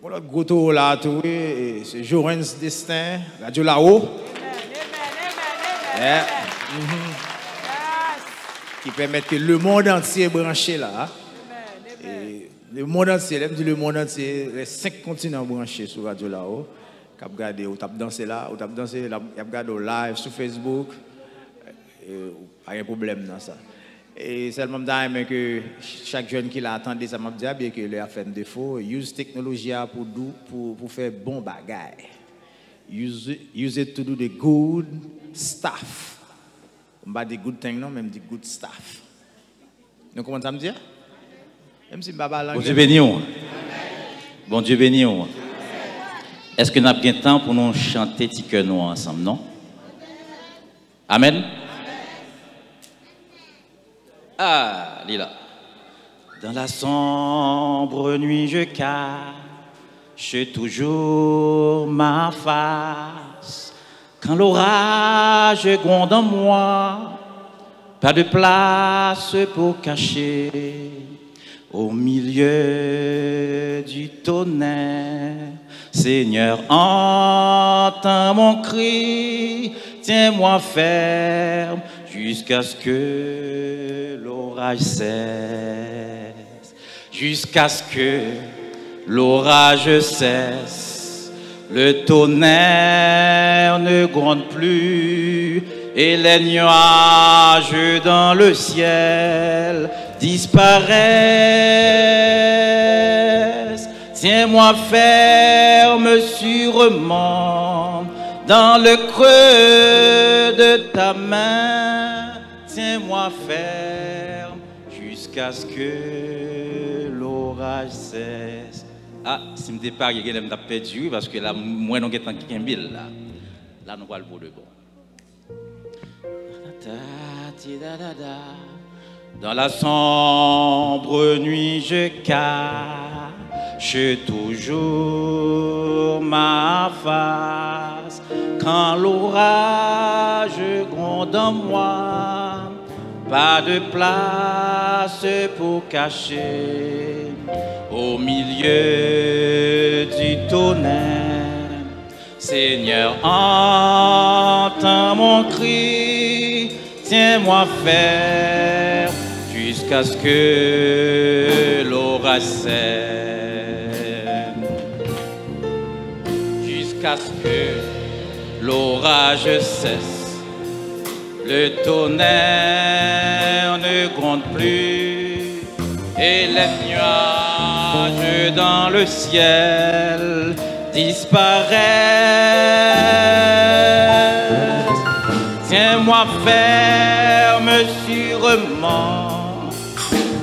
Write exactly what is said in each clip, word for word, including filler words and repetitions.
Yon lòt gwo towo la tou, wi, e, se Jorens Destin, Radyo Lawo. Yeah. Mhm. Ki pèmèt ke lemonn antye branche la. E, lemonn antye, lè m di lemonn antye, lè senk kontinan branche sou Radyo Lawo. K ap gade, ou t ap danse la, ou t ap danse, l ap, y ap gade w live sou Facebook. E, pa gen pwoblèm nan sa. E sèlman m ta renmen ke chak jèn ki la tande sa m ap di a, byen ke lè a fè n defo, use teknoloji a pou dou, pou, pou fè bon bagay. Use, use it to do the good stuff. M pa di good thing non, men m di good stuff. Nou konprann sa m di a? Menm si m pa pale anglè. Bondye beni w. Bondye beni w. Èske n ap gen tan pou nou chante ti kè nou an ansanm, non? Amèn. Ah, li la. Dans la sombre nuit, je cache toujours ma face. Quand l'orage gronde en moi, pas de place pour cacher. Au milieu du tonnerre, Seigneur, entends mon cri, tiens-moi ferme jusqu'à ce que l'orage cesse, jusqu'à ce que l'orage cesse. Le tonnerre ne gronde plus et les nuages dans le ciel disparaissent. Tiens-moi ferme sûrement dans le creux de ta main. Tiens-moi ferme jusqu'à ce que l'orage cesse. Ah, si m te parye, genlè m t ap pèdi, wi, paske la, m wè nou gentan kenbe l la. La, nou pral pou de bon. Dans la sombre nuit, je cache toujours ma face. Quand l'orage gronde en moi, pas de place pour cacher. Au milieu du tonnerre, Seigneur, entends mon cri, tiens-moi ferme jusqu'à ce que l'orage cesse. Jusqu'à ce que l'orage cesse, le tonnerre ne gronde plus et les nuages dans le ciel disparaissent. Tiens-moi ferme sûrement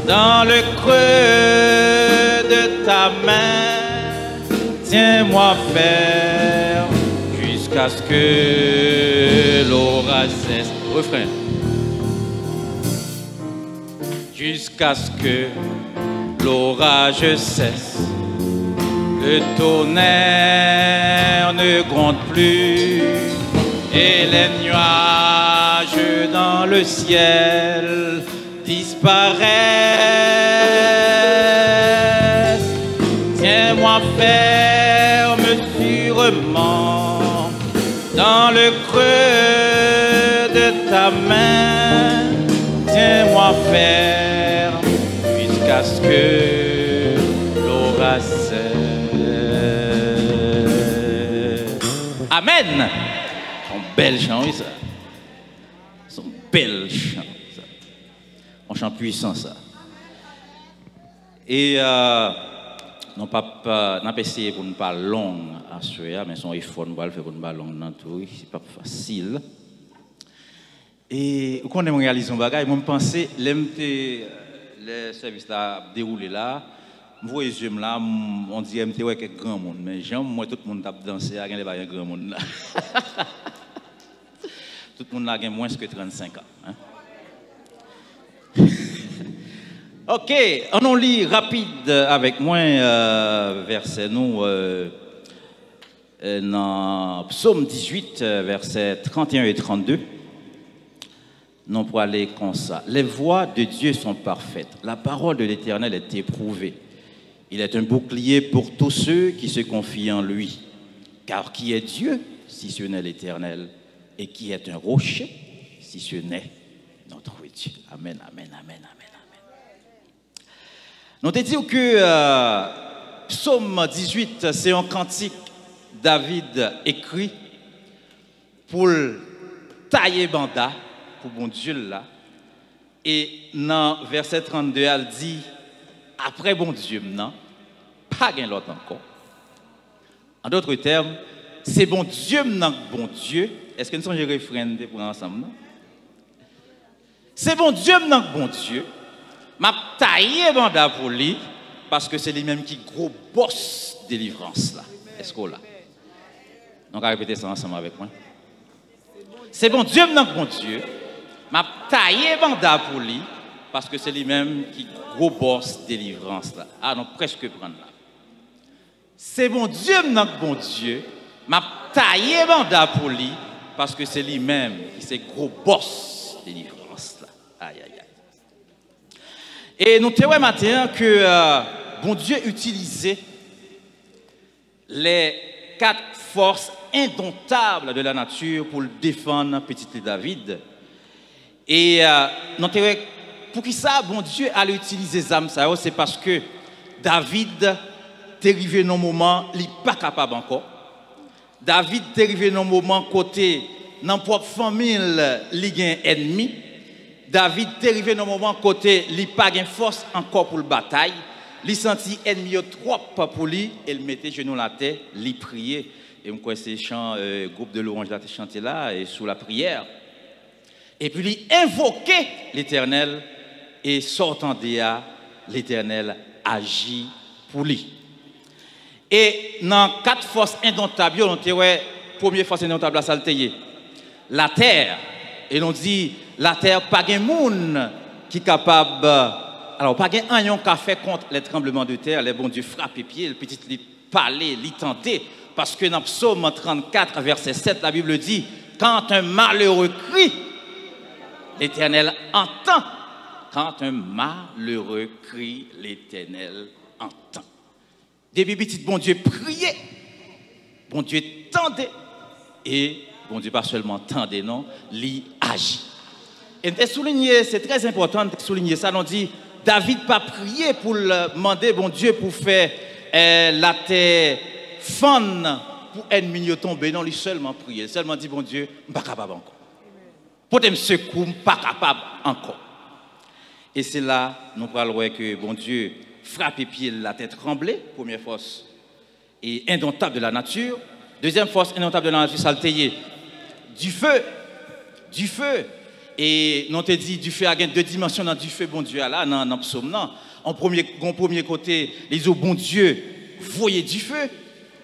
dans le creux de ta main. Tiens-moi ferme jusqu'à ce que l'orage cesse. Refrain. Jusqu'à ce que l'orage cesse, le tonnerre ne gronde plus et les nuages dans le ciel disparaissent. Tiens-moi ferme sûrement dans le creux de ta main. Tiens-moi ferme jusqu'à ce que l'orage cesse. Amen. Yon bèl chan, wi, sa. Se yon bèl chan, sa. Yon chan pwisan, sa. E, euh, nou p ap, euh, n ap eseye pou n pa long aswè a, men se yon efò nou pral fè pou n pa long nan tou, wi. Se p ap fasil. E ou konnen, m reyalize yon bagay, mwen, m panse, lè m te, lè sèvis la ap dewoule la, m voye zye m la, m, on dirè m te wè kèk granmoun, men jan m wè tout moun t ap danse a, genlè pa gen granmoun la. Tout moun la gen mwens ke trannsenk an, hein? Ok, ann nou li rapid avèk mwen, euh, vèsè nou, euh, euh, nan Psaume dix-huit, euh, vèsè trente et un et trente-deux. Nou prale konsa. Les voies de Dieu sont parfaites. La parole de l'Éternel est éprouvée. Il est un bouclier pour tous ceux qui se confient en lui. Car qui est Dieu si ce n'est l'Éternel? Et qui est un rocher si ce n'est notre Dieu? Amen, amen, amen, amen, amen. Nou te di w ke euh, Psaume dix-huit, se yon kantik David ekri pou l taye banda pou Bondye l la. E nan vèsè trannde a, l di, apre Bondye m nan, pa gen lòt ankò. An dòt tèm, se Bondye m nan k Bondye. Èske n sonje refren n te pran ansanm nan? Se Bondye m nan k Bondye. M ap taye banda pou li, paske se li menm ki gwo bòs delivrans la. Èske w la? Nou ka repete sa ansanm avèk mwen. Se Bondye m nan k Bondye. M ap taye banda pou li, paske se li menm ki gwo bòs delivrans la. A, nou prèske pran l la. Se Bondye m nan k Bondye. M ap taye banda pou li, paske se li menm ki se gwo bòs delivrans la. Ayayay. E nou te wè maten an ke euh, Bondye itilize les quatre forces indomptables de la nature pou l defann pitit li David. E euh, nou te wè poukisa Bondye al itilize zam sa yo, se paske David te rive nan moman li pa kapab ankò. David te rive nan moman kote nan pwòp fanmi l li gen ènmi. David te rive nan moman kote li pa gen fòs ankò pou l batay. Li santi ènmi yo twòp pou li e l mete jenou l atè, li priye. E m kwè se chan euh, gwoup de lwanj la te chante la, e sou la priyè. Epi li envoke Letènèl, e sa w tande a, Letènèl aji pou li. E nan kat fòs endontab yo, nou te wè premye fòs endontab la, sa l te ye? Latè. E nou di, latè pa gen moun ki kapab, alò, pa gen anyen w ka fè kont les tremblements de terre, lè Bondye frape pye l, pitit li pale, li tande. Paske nan Psaume trente-quatre, verset sept, la Bible dit, quand un malheureux crie, l'Éternel entend. Quand un malheureux crie, l'Éternel entend. Depi pitit Bondye priye, Bondye tande. E Bondye pa sèlman tande, non, li aji. E n te soulinye, se trè enpòtan, n te soulinye sa, nou di, David pa priye pou l mande Bondye pou fè eh, latè fann pou ènmi l yo tonbe, non, li sèlman priye, li sèlman di, Bondye, m pa kapab ankò. Pote m sekou, m pa kapab ankò. E se la nou pral wè ke Bondye frape pye l, latè tranble, premyè fòs e endontab de la nati. Dezyèm fòs endontab de la nati, sa l te ye? Dife. Dife. E nou te di dife a gen de dimansyon nan dife Bondye a la, nan, nan psòm nan. An premye, gon premye kote, li di w Bondye voye dife.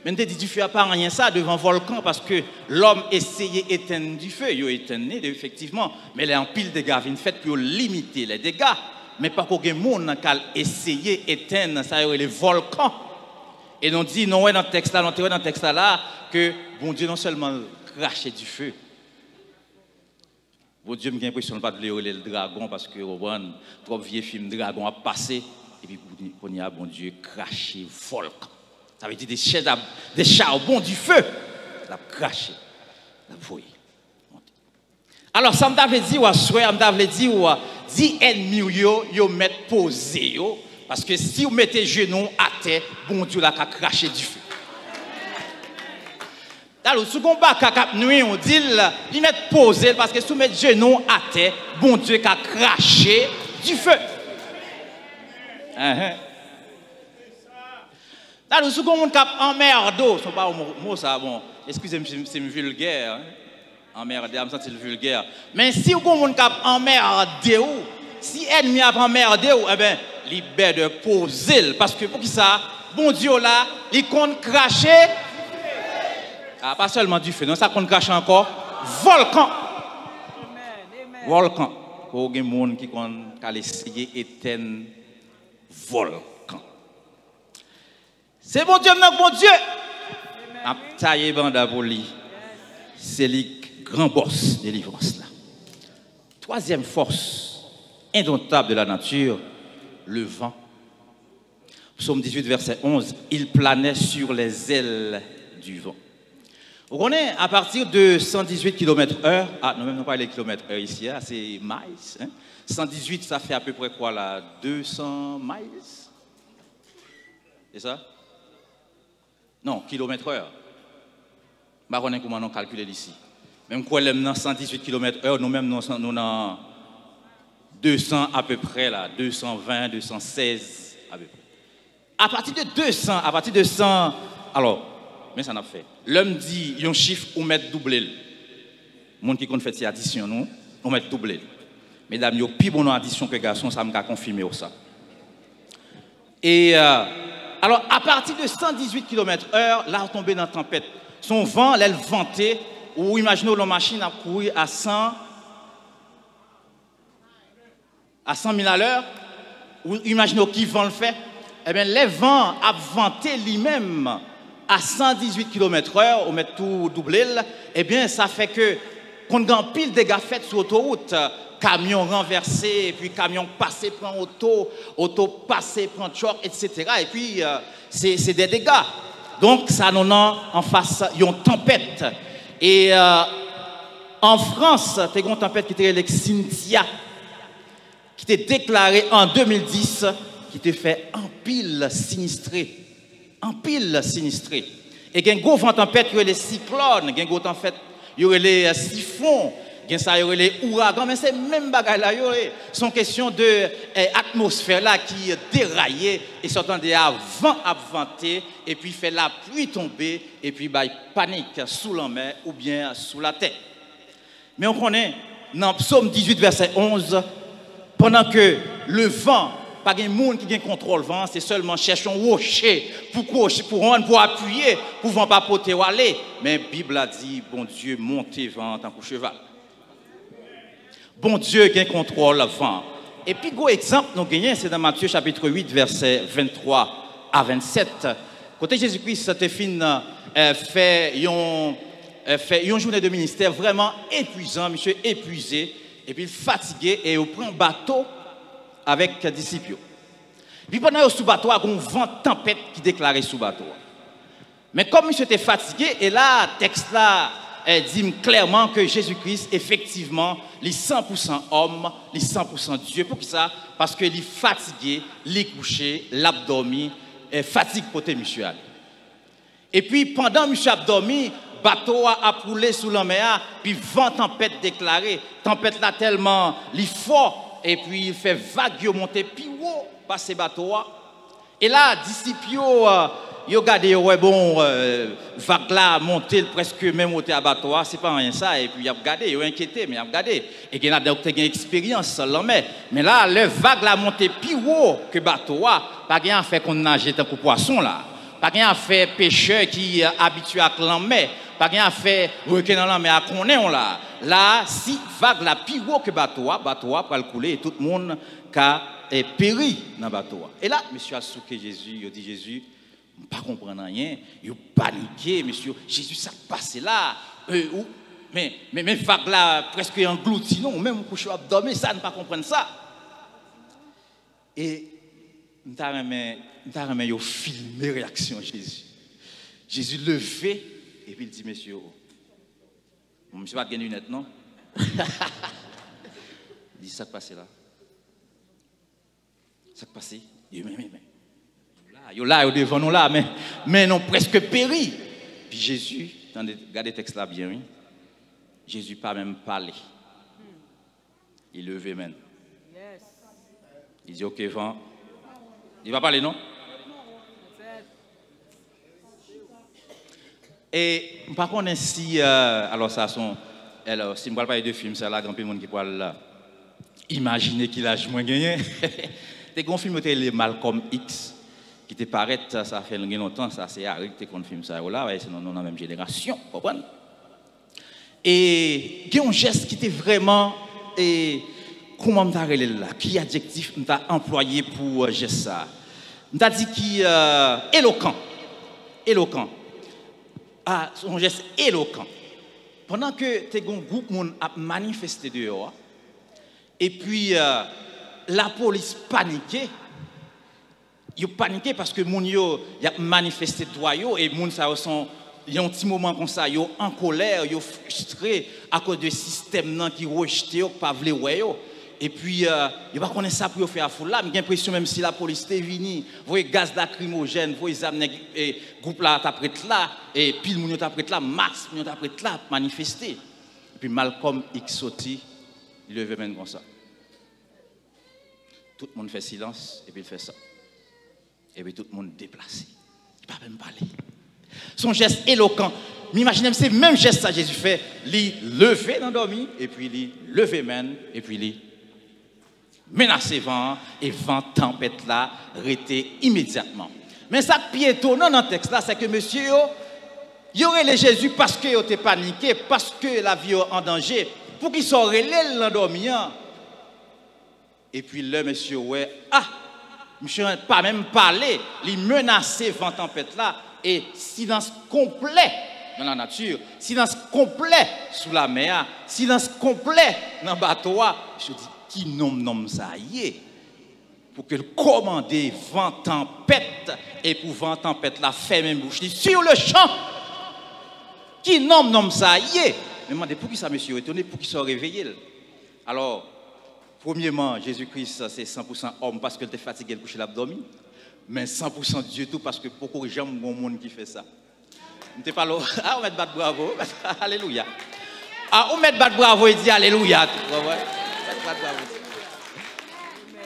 Men n te di dife a pa anyen sa devan vòlkan, paske lòm eseye etenn dife, yo etenn li, efektivman. Men lè anpil dega vin fèt pou yo limite lè dega, men pako gen moun k al eseye etenn sa yo rele vòlkan. E nou di, nou wè nan tèks la, nou te wè nan tèks la la, ke Bondye non sèlman l krache dife. Bondye, m gen enpresyon l pa t vle yo rele l dragon, paske, w konprann, twòp vye fim dragon ap pase, epi kounye a, Bondye krache vòlkan. Sa vle di de chèz a, de chabon dife, l ap krache, l ap voye. Alò, sa m ta vle di w aswè a, m ta vle di w, di ènmi w yo, yo mèt poze yo, paske si w mete jenou w atè, Bondye w la ka krache dife. Talou, si w gon baka k ap nwi w, di l, li mèt poze l, paske si w met jenou w atè, Bondye ka krache dife. Enhen. Talou, si w gon moun k ap anmède w, se pa mo, mo sa, bon, eskize m si, si m vilgè, hein. Anmède a, m santi l vilgè. Men si w gon moun k ap anmède w, si ènmi ap anmède w, enben, li bèdè poze l. Paske poukisa? Bondye w la, li konn krache. A, pa sèlman dife, non, sa konn krache ankò? Vòlkan. Vòlkan. Ko gen moun ki konn k al eseye etenn vòlkan. Se Bondye m nan k Bondye. M ap taye banda pou li. Se li k gran bòs delivrans la. Twazyèm fòs endontab de la nati, le van. Psaume dix-huit, verset onze, il planait sur les ailes du vent. Ou konnen, apati de san dizuit kilomèt è, ah, nou menm nou pale kilomèt è isi a, se miles, hein? San dizuit, sa fè apeprè kwa la? De san miles? Se sa? Non, kilomèt è. M pa konnen kouman nou kalkile l isi. Men m kwè lè m nan san dizuit kilomèt è, nou menm nou, nou nan de san apeprè la, de san ven, de san sèz apeprè. Apati de de san, apati de san, alò, men sa n ap fè. Lè m di yon chif, ou mèt double l. Moun ki konn fè ti adisyon nou, ou mèt double l. Medam yo pi bon nan adisyon ke gason, sa m ka konfime w sa. E, euh, alò, apati de san dizuit kilomèt è, la w tonbe nan tanpèt. Se yon van, lè l vante, ou imajine w lè yon machin ap kouri a san, a san mil alè, ou imajine w ki van l fè. Ebyen, lè van ap vante li menm a san dizuit kilomèt è, ou mèt tou double l, ebyen, sa fè ke konn gen anpil dega fèt sou otowout. Kamyon ranvèse, epi kamyon pase pran oto, oto pase pran tchòk, etsetera. Epi, euh, se, se de dega. Donk, sa nou nan anfas yon tanpèt. E, euh, an Frans, te gen yon tanpèt ki te rele Cynthia, ki te deklare an de mil dis, ki te fè anpil sinistre. Anpil sinistre. E gen gwo van tanpèt yo rele siklòn, gen gwo tanpèt yo rele, eh, sifon, gen sa yo rele ouragan, men se menm bagay la yo ye. Se yon kesyon de, eh, atmosfè la ki deraye, e sa w tande a, van ap vante, epi fè lapli tonbe, epi bay panik sou lanmè oubyen sou latè. Men w konnen, nan Psaume dix-huit, verset onze, pandan ke le van, pa gen moun ki gen kontwòl van an, se sèlman chèche yon woche pou kwoche, pou rann, pou apiye, pou van pa pote w ale. Men Bib la di, Bondye monte van an tankou cheval. Bondye gen kontwòl van an. E pi gwo egzanp nou genyen, se nan Matye chapit uit, vèsè venntwa a vennsèt, kote Jezi Kris te fin, eh, fè yon, eh, fè yon jounen de ministè vrèman epwizan, misye epwize, epi l fatige, e yo pran bato avèk disip yo. Epi pandan yo sou bato a, gen yon van tanpèt ki deklare sou bato a. Men kòm misye te fatige, e la, tèks la, eh, di m klèman ke Jezi Kris, efektivman, li san pou san òm, li san pou san Dye. Poukisa? Paske li fatige, li kouche, l ap dòmi, eh, fatig pote misye ale. Epi, pandan misye ap dòmi, bato a ap woule sou lanmè a, pi van tanpèt deklare. Tanpèt la tèlman li fò, epi l fè vag yo monte pi wo pase bato a. E la, disip yo, eh, yo gade, yo wè, bon, eh, vag la monte, l prèske menm wotè a bato a, se pa anyen sa, epi y ap gade, yo enkyete, men y ap gade. E gen ladan yo ki te gen eksperyans lanmè. Men la, lè vag la monte pi wo ke bato a, pa gen afè konn naje tankou pwason la. Pa gen afè pechè ki, eh, abitye ak lanmè. Pa gen afè reken nan lanmè a konnen w la. La, si vag la pi wo ke bato a, bato a pral koule e tout moun ka, eh, peri nan bato a. E la, mesye a souke Jezi, yo di Jezi, "M pa konprann anyen." Yo panike, mesye, "Jezi, sa k pase la? Eh, ou, men, men, men vag la prèske anglouti nou, ou menm ou kouche w ap dòmi, sa n pa konprann sa." E m ta renmen, m ta renmen yo filme reyaksyon Jezi. Jezi leve, epi l di mesye yo, bon, misye pa t gen linèt, non. Li di, "Sa k pase la? Sa k pase?" Yo, men, men, men. Yo la, yo la, yo devan nou la, men, men nou prèske peri. Pi Jezi, tande, gade tèks la byen, wi. Jezi pa menm pale. Li leve men l. Li di, "Ok, van." Li pa pale, non? E m pa konnen si, euh, alò, sa se yon, alò, si m pral pale de fim sa la, gen anpil moun ki pral, euh, imajine ki laj mwen genyen. Te gen yon fim yo te rele Malcolm X, ki te parèt, sa, sa fè gen lontan, sa se Harry ki te konn fim sa yo la, se nou, nou nan menm jenerasyon, w konprann? E gen yon jès ki te vrèman, e, kòman m ta rele l la? Ki adjektif m ta anplwaye pou, euh, jès sa a? M ta di ki, euh, elokan. Elokan. A, se yon jès elokan. Pandan ke te gen yon gwoup moun ap manifeste deyò a, epi, euh, lapolis panike, Yo panike paske moun yo, y ap manifeste dwa yo, e moun sa yo son, yon ti moman konsa, yo an kolè, yo fristre akoz de sistèm nan ki rejte yo, ki pa vle wè yo. Epi, euh, yo pa konnen sa pou yo fè a foul la. M gen enpresyon menm si lapolis te vini, voye gaz lakrimojèn, voye zam, nèg, e, gwoup la t ap ret la, e pil moun yo t ap ret la, mas moun yo t ap ret la ap manifeste. Epi Malcolm X soti, li leve men l konsa. Tout moun fè silans, epi l fè sa. Epi tout moun deplase. Li pa menm pale. Se yon jès elokan. M imajine m se menm jès sa Jezi fè. Li leve nan dòmi, epi li leve men l, epi li menase van an, e van tanpèt la rete imedyatman. Men sa k pi etonan nan tèks la, se ke mesye yo, yo rele Jezi paske yo te panike, paske lavi yo an danje. Poukisa w rele l nan dòmi an? Epi lè mesye yo wè, ah, misye pa menm pale, li menase van tanpèt la, e silans konplè nan lanati, silans konplè sou lamè a, silans konplè nan bato a. Misye di, ki nonm nonm sa ye? Pou ke l kòmande van tanpèt, e pou van tanpèt la fèmen bouch li sur le champ. Ki nonm nonm sa ye? Men mande poukisa mesye yo etone, poukisa yo reveye l? Alò, premyeman, Jezi Kris se san pou san òm paske l te fatige, l kouche, l ap dòmi. Men san pou san Dye tou paske poko janm gon moun ki fè sa. M te pale w, a, ou mèt bat bravo, alelouya. A, ou mèt bat bravo e di alelouya tou, w konprann? Mèt bat bravo.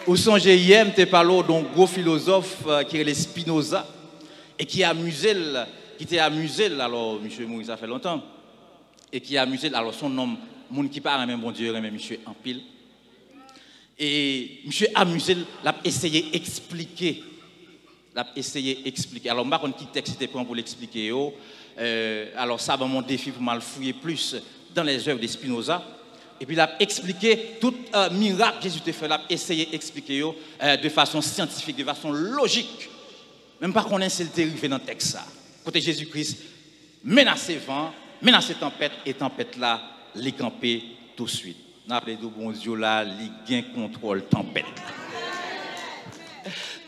Ou sonje yè, m te pale w de yon gwo filozòf, euh, ki rele Spinoza, e ki amize l, ki te amize l, alò, misye mouri, sa fè lontan, e ki amize l, alò, se yon nonm, moun ki pa renmen Bondye, yo renmen misye anpil. E misye amize l, l ap eseye eksplike. L ap eseye eksplike. Alò, m pa konn ki tèks li te pran pou l eksplike yo. Euh, alò, sa ban m yon defi pou m al fouye plis dans les œuvres de Spinoza. Epi l ap eksplike tout, euh, mirak Jezi te fè, l ap eseye eksplike yo, euh, de fason syantifik, de fason lojik. Men m pa konnen si l te rive nan tèks sa. Kote Jezi Kris menase van, menase tanpèt, e tanpèt la, li kanpe touswit. N ap di Bondye la, li gen kontwòl tanpèt la.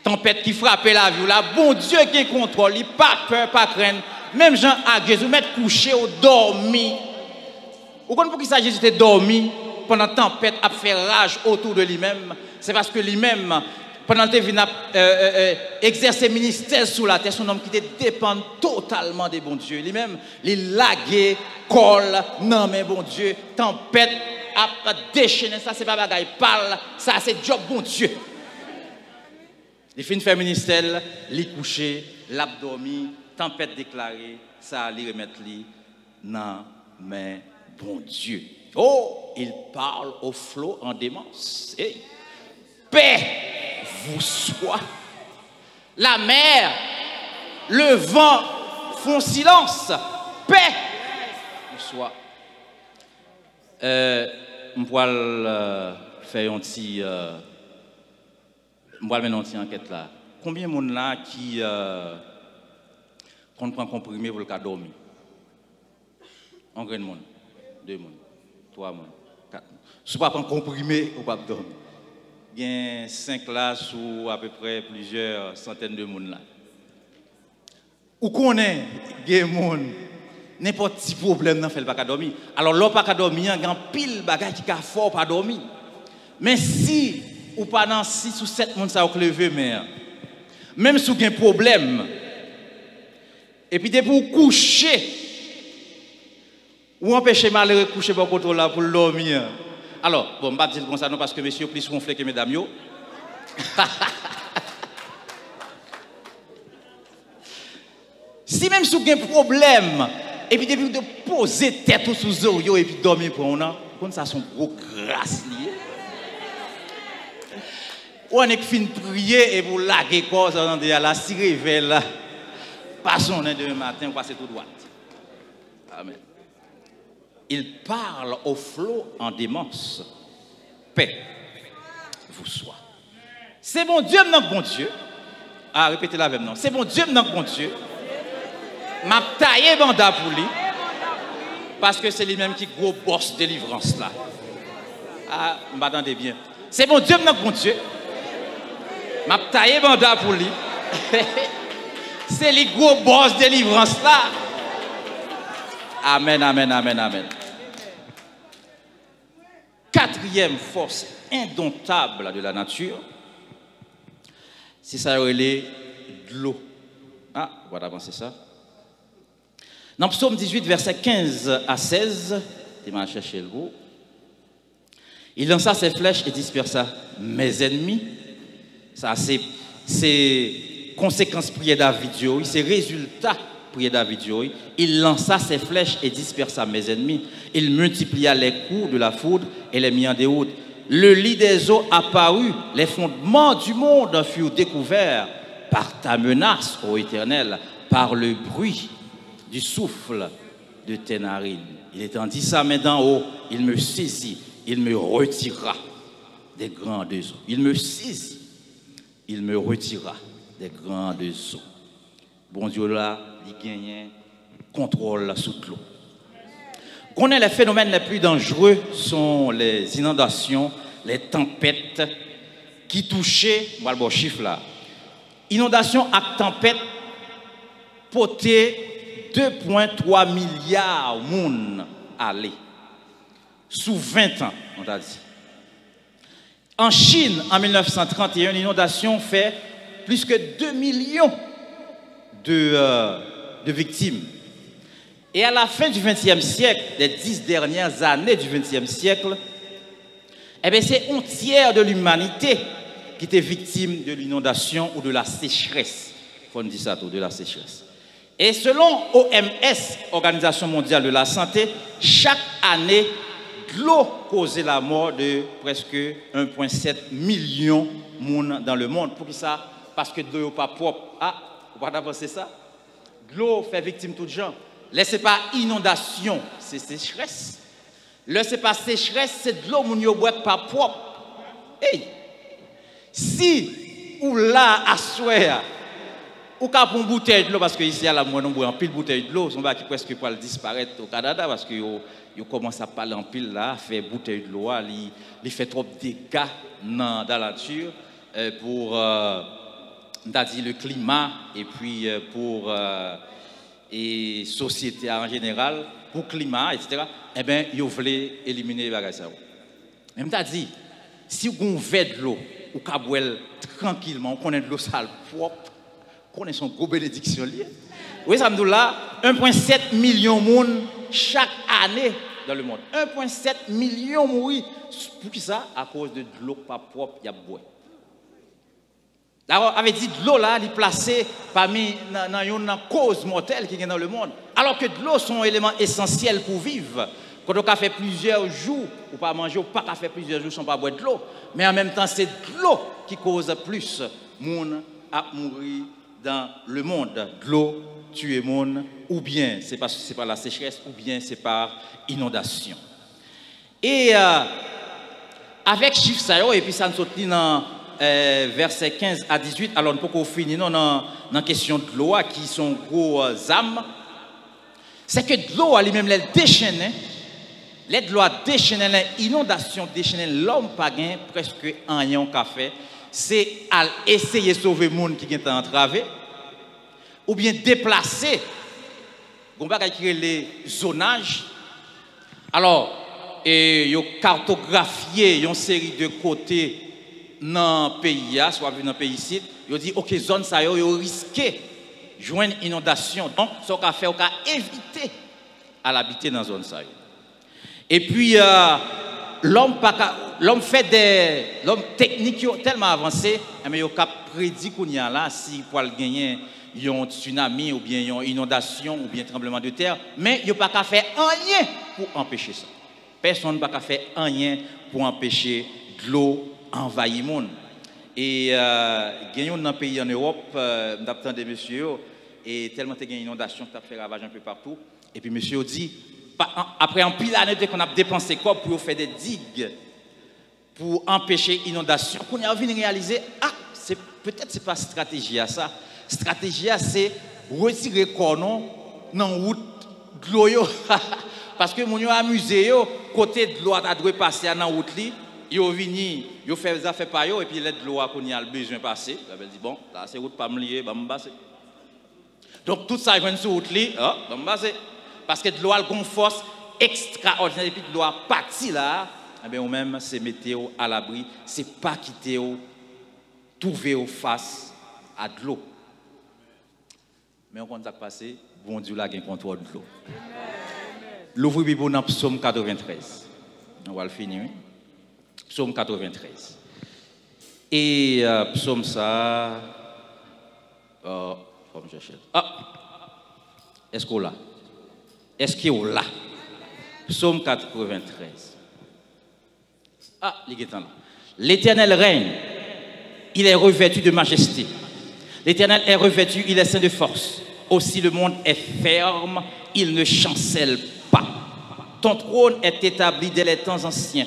Tanpèt ki frape lavi w la, Bondye gen kontwòl, li pa pè, pa krenn. Menm jan ak Jezi, ou mèt kouche, ou dòmi. Ou konn poukisa Jezi te dòmi pandan tanpèt ap fè raj otou de li menm? Se paske li menm, pandan l te vin ap, euh, euh, euh, egzèse ministè l sou latè, se yon nonm ki te depann totalman de Bondye. Li menm, li lage kò l nan men Bondye. Tanpèt ap dechennen, sa se pa bagay pa l, sa se djòb Bondye. Li fin fè ministè l, li kouche, l ap dòmi, tanpèt deklare, sa li remèt li nan men Bondye. Oh, il parle au flot en démence. Hey. Paix vous soit. La mer, le vent font silence. Paix vous soit. Euh, m pral, euh, fè yon ti, euh, m pral mennen yon ti ankèt la. Konbyen moun la ki, euh, konn pran konprime pou l ka dòmi? Yon grenn moun, de moun, twa moun, kat moun. Si w pa pran konprime, ou p ap dòmi. Gen senk la sou apeprè plizyè santèn de moun la. Ou konnen, gen moun, nenpòt ti pwoblèm nan fè l pa ka dòmi. Alò, lè w pa ka dòmi an, gen anpil bagay ki ka fè w pa dòmi. Men si ou pa nan sis ou sèt moun sa yo k leve men an, menm si w gen pwoblèm, epi depi w kouche, ou anpeche malere k kouche bò kote w la pou l dòmi an. Alò, bon, m p ap di l konsa non, paske mesye yo plis wonfle ke medam yo. Si menm si w gen pwoblèm, epi depi w te poze tèt ou sou zorye w epi dòmi pran w nan, ou konn sa se yon gwo gras li ye. Ou annik fin priye epi w lage kò w sa w tande a la, si revèy la pa sonnen demen maten, ou pase tou dwat. Amèn. Il parle au flot en démence. Paix vous soit. Se Bondye m nan k Bondye. A, repete l avè m non. Se Bondye m nan k Bondye. M ap taye banda pou li. Paske se li menm ki gwo bòs delivrans la. A, m pa tande byen. Se Bondye m nan k Bondye. M ap taye banda pou li. Se li gwo bòs delivrans la. Amèn, amèn, amèn, amèn. Katriyèm fòs endontab de la nati, se sa yo rele dlo. Ah, ou pa t avanse sa. Nan Psaume dix-huit, verset quinze à seize, te m al chèche l pou. Il lança ses flèches et dispersa mes ennemis. Sa se, se konsekans priyè David yo, wi, se rezilta priyè David yo, wi. Il lança ses flèches et dispersa mes ennemis. Il multiplia les coups de la foudre et les mit en déroute. Le lit des eaux apparut, les fondements du monde furent découverts par ta menace, ô Éternel, par le bruit du souffle de tes narines. Il étendit sa main d'en haut, il me saisit, il me retira des grandes eaux. Il me saisit, il me retira des grandes eaux. Bondye la, li genyen kontwòl sou dlo. Konnen les phénomènes les plus dangereux sont les inondations, les tempêtes qui touchent, m pral ba w chif la. Inondasyon ak tanpèt pote de pwen twa milya moun ale sou ven tan, nou ta di. An Chin, an mil nèf san trant e en, inondasyon fè plis ke de milyon de, euh, de viktim. Et à la fin du vingtième siècle, les dix dernières années du vingtième siècle, eh bien, c'est un tiers de l'humanité qui était victime de l'inondation ou de la sécheresse. Faut nous dire ça tout, de la sécheresse. Et selon O M S, Organisation Mondiale de la Santé, chak ane, dlo koze lamò de prèske un pwen sèt milyon moun dans le monde. Poukisa? Paske dlo yo pa pwòp. Ah, ou pa ta panse sa? Dlo fè viktim tout jan. Lè se pa inondasyon, se sechrès. Lè se pa sechrès, se dlo moun yo bwè k pa pwòp. Ey! Si ou la aswè a, ou ka pran yon boutèy dlo, paske isi a la, mwen, nou bwè anpil boutèy dlo, se yon bagay ki prèske pral disparèt o Kanada, paske yo, yo kòmanse ap pale anpil la, afè boutèy dlo a, li, li fè twòp dega nan, dans la nature, euh, pour, euh, m ta di, le climat, et puis, euh, pour, euh, e sosyete a an jeneral, pou klima a, etsetera, enben, yo vle elimine bagay sa yo. Men m ta di, si w gen yon vè dlo, ou ka bwè l trankilman, ou konnen dlo sa a l pwòp, konnen se yon gwo benediksyon li ye. Ou wè sa m di w la, un pwen sèt milyon moun chak ane dans le monde. Un pwen sèt milyon mouri. Poukisa? Akoz de dlo k pa pwòp y ap bwè. Dakò, sa vle di dlo la, li plase pami nan, nan youn nan koz mòtèl ki gen nan lemonn. Alò ke dlo se yon eleman esansyèl pou viv. Kote w ka fè plizyè jou ou pa manje, ou pa ka fè plizyè jou san w pa bwè dlo. Men an menm tan, se dlo ki koz plis moun ap mouri dans le monde. Dlo tiye moun, oubyen se pa, se pa la sechrès, oubyen se pa inondasyon. E, euh, avèk chif sa yo, epi sa n sot li nan, euh, vèsè kenz a dizuit, alò n poko fini non nan, nan kesyon dlo a, ki se yon gwo, euh, zam. Se ke dlo a li menm, lè l dechennen, lè dlo a dechennen, lè inondasyon dechennen, lòm pa gen prèske anyen w ka fè, se al eseye sove moun ki gentan antrave, oubyen deplase. Gon bagay ki rele zonaj. Alò, e, yo katografye yon seri de kote nan peyi a, si w ap viv nan peyi isit, yo di, oke, zòn sa yo, yo riske jwenn inondasyon. Donk, sa w ka fè, w ka evite al abite nan zòn sa yo. Epi, euh, lòm pa ka, lòm fè de, lòm teknik yo tèlman avanse, enben yo ka predi kounye a la si pral genyen yon tsunami oubyen yon inondasyon oubyen tranbleman de tè, men yo pa ka fè anyen pou anpeche sa. Pèsonn pa ka fè anyen pou anpeche dlo anvayi moun. E, euh, gen youn nan peyi an Ewòp, euh, m t ap tande mesye yo, e tèlman te gen inondasyon ki t ap fè ravaj enpe patou, epi mesye yo di, pa, an, apre anpil ane, yo te konn ap depanse kòb pou yo fè de dig pou anpeche inondasyon. Kounye a, yo vin reyalize, a, se, petèt se pa estrateji a sa. Estrateji a, se retire kò nou nan wout dlo yo. Paske moun yo amize yo, kote dlo a ta dwe pase a nan wout li, Yo vini, yo fè zafè pa yo, epi lè dlo a kounye a l bezwen pase, Labèl di, bon, la se wout pa m li ye, ban m pase. Donk, tout sa jwenn sou wout li, ah, ban m pase. Paske dlo a l gon fòs ekstraòdinè, epi dlo a pati la, ebyen, ou menm, se mete w alabri, se pa kite w twouve w fas a dlo. Men w konn sa k pase, Bondye w la gen kontwòl dlo. Louvri Bib ou nan Psaume quatre-vingt-treize. Nou pral fini, wi. Psaume quatre-vingt-treize. E euh, psaume sa, euh, fò m chèche l. Ah! Èske w la? Èske w la? Psaume quatre-vingt-treize. Ah, li gentan la. L'Éternel règne, il est revêtu de majesté. L'Éternel est revêtu, il est saint de force. Aussi le monde est ferme, il ne chancelle pas. Ton trône est établi dès les temps anciens.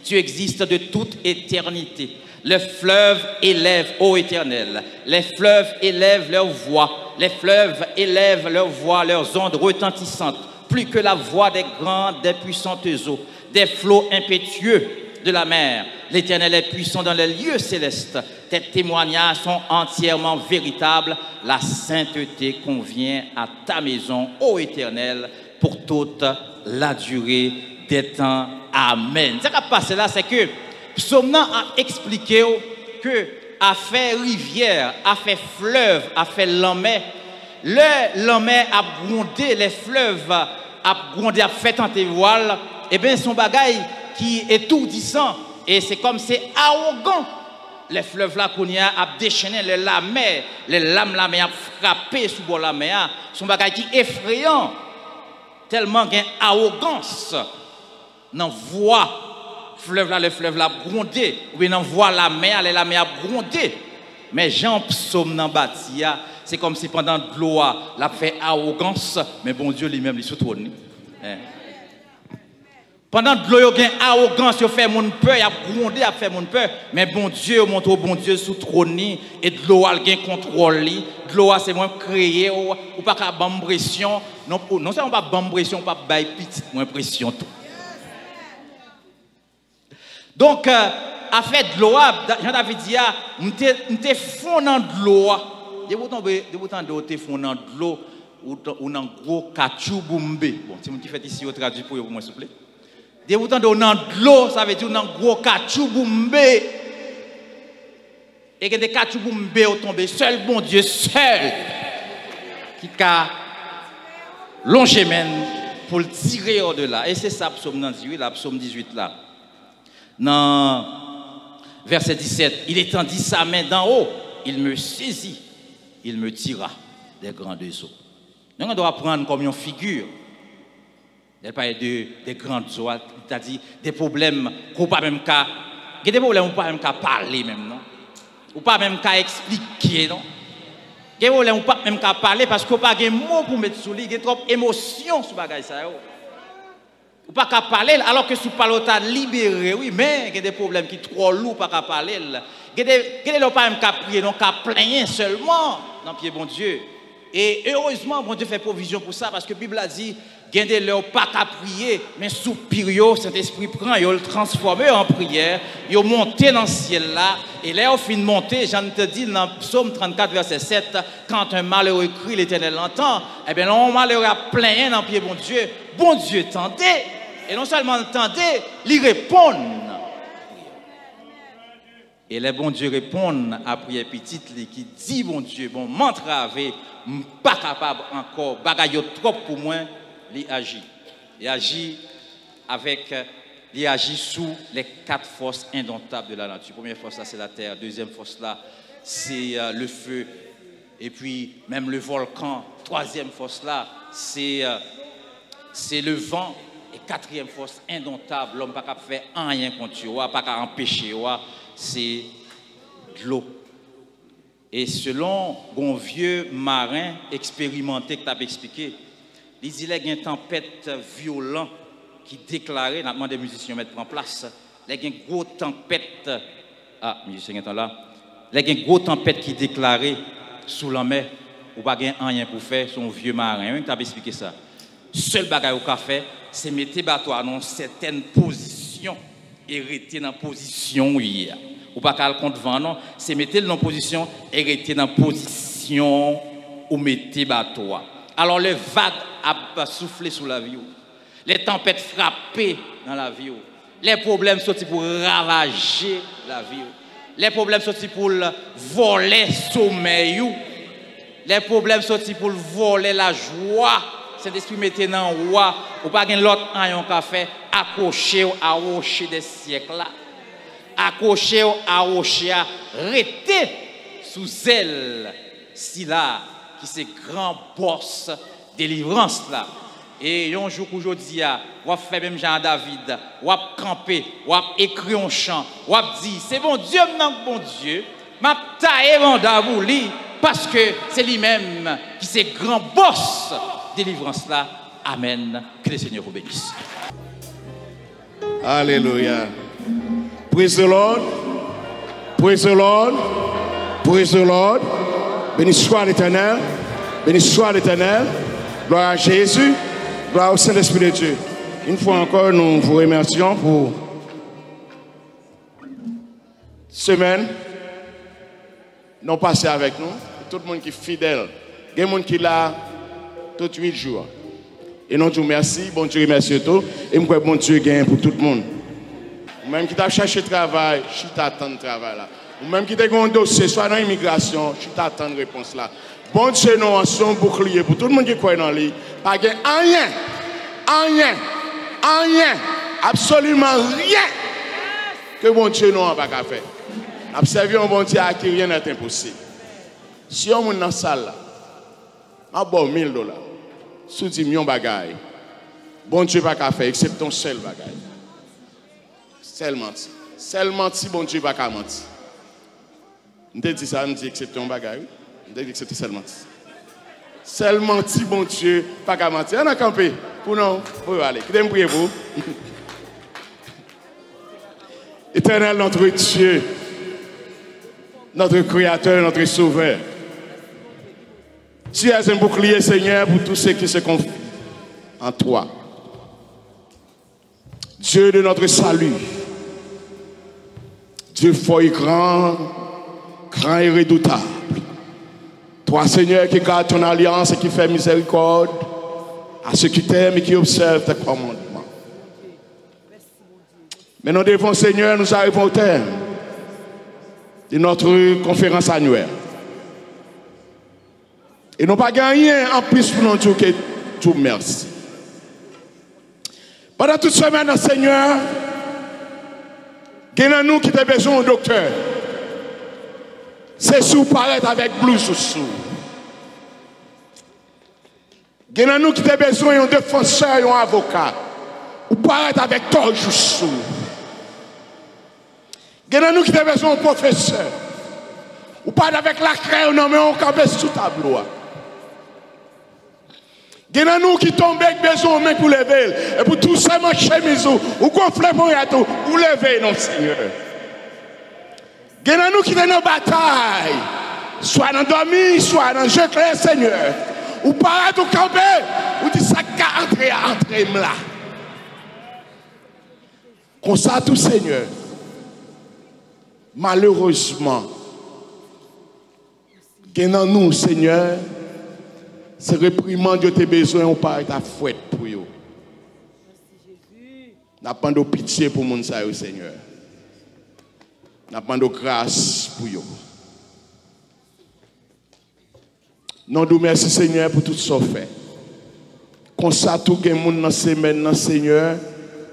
Tu existes de toute éternité. Les fleuves élèvent, ô Éternel, les fleuves élèvent leur voix, les fleuves élèvent leur voix, leurs ondes retentissantes, plus que la voix des grandes, des puissantes eaux, des flots impétueux de la mer. L'Éternel est puissant dans les lieux célestes. Tes témoignages sont entièrement véritables. La sainteté convient à ta maison, ô Éternel, pour toute la durée des temps. Amèn. Sa k ap pase la, se ke psaume nan ap eksplike w ke afè rivyè, afè flèv, afè lanmè, lè lanmè ap gwonde, lè flèv ap gwonde, ap fè tante vwa l, ebyen, se yon bagay ki etourdisan, e se kòm se awogan. Lè flèv la kounye a ap dechennen, lè lamè, lè lam lamè ap frape sou bò lamè a, se yon bagay ki efreyan. Tèlman gen awogans nan vwa flèv la, lè flèv la ap gwonde, oubyen nan vwa lamè a, lè lamè ap gwonde. Men jan psaume nan bati a, se kòmsi pandan dlo a, l ap fè awogans, men Bondye li menm, li sou twòn li. Pandan dlo yo gen awogans, yo fè moun pè, y ap gwonde, y ap fè moun pè. Men Bondye, yo montre w Bondye sou twòn li, e dlo a l gen kontwòl li. Dlo a se mwen k kreye w, ou pa ka ban m presyon. Non, non sèlman w p ap ban m presyon, ou p ap bay pitit mwen presyon tou. Donk, euh, afè dlo a, Da- jan David di a, m te, m te fon nan dlo a. Depi w tonbe, depi w tande w te fon nan dlo, ou, t- ou nan gwo katchouboumbe. Bon, timoun ki fèt isi yo, tradui pou yo pou mwen, souple. Depi w tande w nan dlo, sa vle di w nan gwo katchouboumbe. E gen de katchouboumbe w tonbe. Sèl Bondye, sèl, ki ka lonje men l pou l tire w de la. E se sa psaume nan di, wi, la, psaume dix-huit la. Nan vèsè disèt, il étendit sa main d'en haut, il me saisit, il me tira des grandes eaux. Nou gen dwa pran l kòm yon figi. Lè l pale de, de grandes eaux, sètadi de pwoblèm ke w pa menm ka, gen de pwoblèm ou pa menm ka pale menm, non. Ou pa menm ka eksplike, non. Gen pwoblèm ou pa menm ka pale paske w pa gen mo pou met sou li, gen twòp emosyon sou bagay sa yo. Ou pa ka pale l, alò ke si w pale, w ta libere, wi, men gen de pwoblèm ki twò lou, w pa ka pale l. Gen de, gen de lè w pa menm ka priye, non, w ka plenyen sèlman nan pye Bondye. E erezman, Bondye fè pwovizyon pou sa, paske Bib la di, gen de lè w pa ka priye, men soupir yo, Sentespri pran yo, l transfòme yo an priyè, yo monte nan syèl la, e lè yo fin monte, jan n te di l nan Psaume trente-quatre, vèsè sept, quand un malheureux crie, l'Éternel entend. Ebyen, lè yon malere ap plenyen nan pye Bondye, Bondye tande. E non sèlman l tande, li reponn. E lè Bondye reponn a priyè pitit li ki di Bondye, bon, m antrave, m pa kapab ankò, bagay yo twòp pou mwen, li aji. Li aji avèk, li aji sou les quatre forces indomptables de la nature. Premye fòs la, se latè. Dezyèm fòs la, se, euh, le feu. Epi, menm le volcan. Twazyèm fòs la, se, euh, se le vent. E katriyèm fòs endomptab, lòm pa ka fè anyen kont yo a, pa ka anpeche yo a, se dlo. E selon yon vye maren eksperimante k t ap eksplike, li di lè gen tanpèt vyolan ki deklare, n ap mande mizisyen yo mèt pran plas, lè gen gwo tanpèt, a, mizisyen gentan la, lè gen gwo tanpèt ki deklare sou lanmè, ou pa gen anyen pou fè, se yon vye maren wi k t ap eksplike sa. Sèl bagay ou ka fè, se mete bato a nan yon sètèn pozisyon e rete nan pozisyon w ye a. Ou pa ka al kont van an, non. Se mete l nan pozisyon e rete nan pozisyon ou mete bato a. Alò, lè vag ap soufle sou lavi w, lè tanpèt frape nan lavi w, lè pwoblèm soti pou ravaje lavi w, lè pwoblèm soti pou l vòlè somèy ou, lè pwoblèm soti pou l vòlè lajwa Sentespri mete nan ou a, ou pa gen lòt anyen w ka fè, akwoche w a woche dè syèk la. Akwoche w a woche a, rete sou zèl sila ki se gran bòs delivrans la. E yon jou kou jodi a, w ap fè menm jan a David, w ap kanpe, w ap ekri yon chan, w ap di, se Bondye m nan k Bondye, m ap taye banda pou li, paske se li menm ki se gran bòs delivrans la. Amèn. Que le Seigneur vous bénisse. Alelouya. Praise the Lord. Praise the Lord. Praise the Lord. Béni soit l'Éternel. Béni soit l'Éternel. Gloire à Jésus. Gloire au Saint-Esprit de Dieu. Une fois encore, nous vous remercions pour semaine nou pase avèk nou. Tout moun ki fidèl. Gen moun ki la tout uit jou a. E nou di w mèsi, Bondye remèsye tou. E m kwè Bondye genyen pou tout moun. Ou menm ki t ap chache travay, chita tann travay la. Ou menm ki te gen yon dosye, swa nan imigrasyon, chita tann repons la. Bondye nou an se yon boukliye pou tout moun ki kwè nan li. Pa gen anyen, anyen, anyen, absoliman ryen ke Bondye nou an pa ka fè. N ap sèvi yon Bondye a ki rien n'est impossible. Si yon moun nan sal la, m ap ba w mil dola. Si w di m yon bagay Bondye pa ka fè, eksepte yon sèl bagay. Sèl manti. Sèl manti, Bondye pa ka manti. M te di sa, m di eksepte yon bagay, wi. M te di eksepte sèl manti. Sèl manti, Bondye pa ka manti. Ann kanpe pou non, pou yo ale. Kite m priye pou ou. Éternel notre Dieu, notre Créateur, notre Sauveur, tu es un bouclier, Seigneur, pour tous ceux qui se confient en toi. Dieu de notre salut, Dieu fort et grand, grand et redoutable. Toi, Seigneur, qui gardes ton alliance et qui fais miséricorde à ceux qui t'aiment et qui observent tes commandements. Mais nous devons, Seigneur, nous arrivons au terme de notre conférence annuelle. E nou pa gen anyen anplis pou nou di w ke di w mèsi. Pandan tout semèn nan, Senyè, gen nan nou ki te bezwen yon doktè. Se si w parèt avèk blouz ou sou. Gen nan nou ki te bezwen yon defansè, yon avoka. Ou parèt avèk tòj ou sou. Gen nan nou ki te bezwen yon pwofesè. Ou parèt avèk lakrè nan men w, w kanpe sou tablo a. Gen nan nou ki tonbe, ki bezwen yon men pou leve l. Epi w touse manch chemiz ou, ou gonfle ponyèt ou, ou leve non, Senyè. Gen nan nou ki te nan batay, swa nan dòmi, swa nan je klè, Senyè. Ou parèt, ou kanpe, ou di, sa k ka antre a, antre m la. Konsa tou, Senyè, malerezman, gen nan nou, Senyè, se reprimand yo te bezwen, ou parèt a fwèt pou yo. N ap mande w pitye pou moun sa yo, Senyè. N ap mande w gras pou yo. Nou di w mèsi, Senyè, pou tout sa w fè. Konsa tou, gen moun nan semèn nan, Senyè,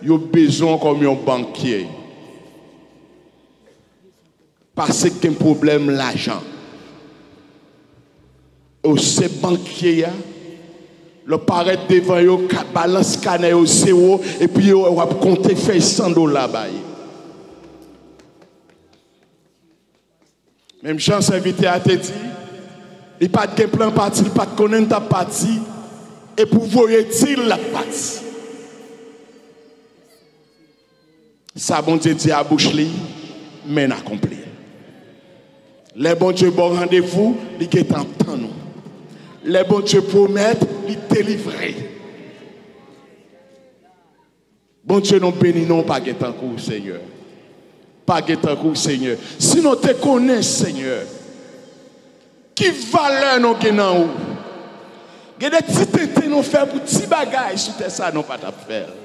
yo bezwen w kòm yon bankye. Pase k gen pwoblèm lajan. Yo se bankye a, lè w parèt devan yo, ka-, balans kanè yo zewo, epi yo wè w ap konte fèy san dola ba yo. Menm jan sèvitè a te di, li pa t gen plan pati, li pa t konnen l t ap pati, epi w voye di l l ap pati. Sa Bondye di a bouch li, men n akonpli. Lè Bondye ba w randevou, li gentan ap tann ou. Lè Bondye pwomèt, li delivre. Bondye, nou beni non w, pa gen tankou w, Senyè. Pa gen tankou w, Senyè. Si nou te konnen, Senyè, ki valè nou gen nan ou, gen de ti tenten nou fè pou ti bagay sou tè sa, nou pa t ap fè l.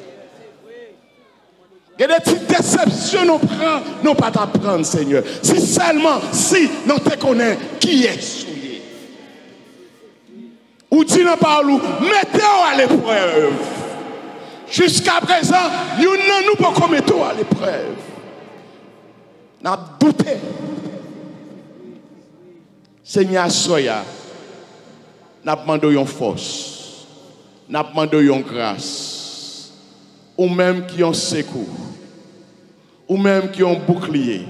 Gen de ti desepsyon nou pran, nou pa t ap pran l, Senyè. Si sèlman, si nou te konnen kiyès ou ye. Ou di nan pawòl ou, mete w aleprèv. Jiska prezan, youn nan nou poko mete w aleprèv. N ap doute. Senyè, aswè a, n ap mande w yon fòs. N ap mande w yon gras. Ou menm ki yon sekou. Ou menm ki yon boukliye.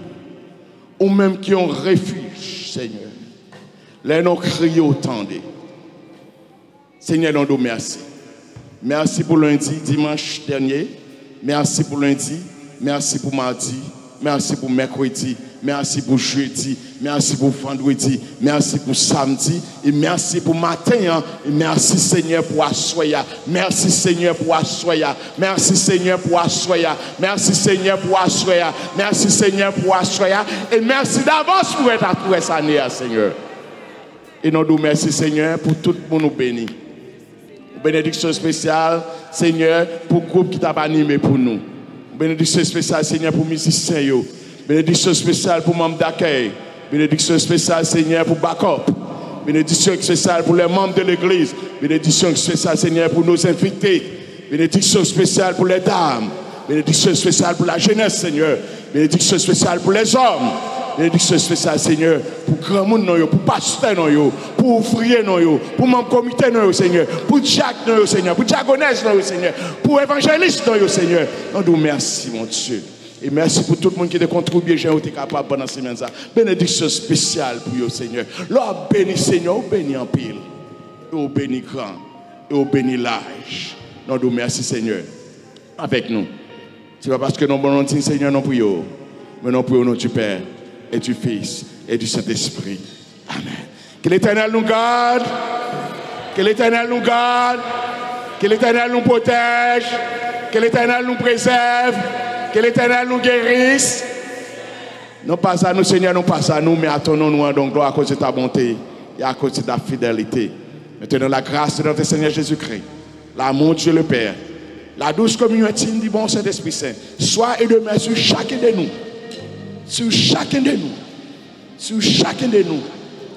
Ou menm ki yon refij, Senyè. Lè nou kriye, w tande. Senyè, nou di w mèsi. Mèsi pou lendi, dimanch dènye. Mèsi pou lendi. Mèsi pou madi. Mèsi pou mèkredi. Mèsi pou jedi. Mèsi pou vandredi. Mèsi pou samdi. E mèsi pou maten an. E mèsi, Senyè, pou aswè a. Mèsi, Senyè, pou aswè a. Mèsi, Senyè, pou aswè a. Mèsi, Senyè, pou aswè a. Mèsi, Senyè, pou aswè a. E mèsi davans pou rès a, pou rès ane a, Senyè. E nou di w mèsi, Senyè, pou tout moun ou beni. Yon benediksyon espesyal, Senyè, pou gwoup ki t ap anime pou nou. Yon benediksyon espesyal, Senyè, pou mizisyen yo. Benediksyon espesyal pou manm dakèy. Benediksyon espesyal, Senyè, pou bakòp. Benediksyon espesyal pou lè manm de legliz. Benediksyon espesyal, Senyè, pou nou envite. Benediksyon espesyal pou lè dam. Benediksyon espesyal pou lajenès, Senyè. Benediksyon espesyal pou lèzòm. Benediksyon espesyal, Senyè, pou granmoun nou yo, pou pastè nou yo, pou ouvriye nou yo, pou manm komite nou yo, Senyè, pou dyak nou yo, Senyè, pou dyakonès nou yo, Senyè, pou evanjelis nou yo, Senyè. Nou di w mèsi, Bondye. E mèsi pou tout moun ki te kontribye jan yo te kapab pandan semèn sa. Benediksyon espesyal pou yo, Senyè. Lè w ap beni, Senyè, ou beni anpil. E ou beni gran. E ou beni laj. Nou di w mèsi, Senyè. Avèk nou. Se pa paske nou bon nou di, Senyè, nou priye w, men nou priye w o non du Père et du Fils et du Saint-Esprit. Amen. Ke Letènèl nou gad. Ke Letènèl nou gad. Ke Letènèl nou pwotèj. Ke Letènèl nou prezève. Ke Letènèl nou geris. Non pas à nous, Seigneur, non pas à nous, mais à ton nom, nous rendons gloire à cause de ta bonté et à cause de ta fidélité. Maintenant, la grâce de notre Seigneur Jésus-Christ, l'amour de Dieu le Père, la douce communion intime du bon Saint-Esprit Saint, soit et demeure sur chacun de nous, sur chacun de nous, sur chacun de nous,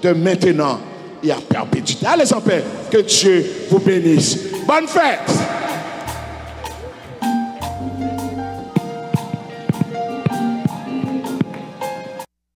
de maintenant et à perpétuité. Allez en paix, que Dieu vous bénisse. Bonne fête.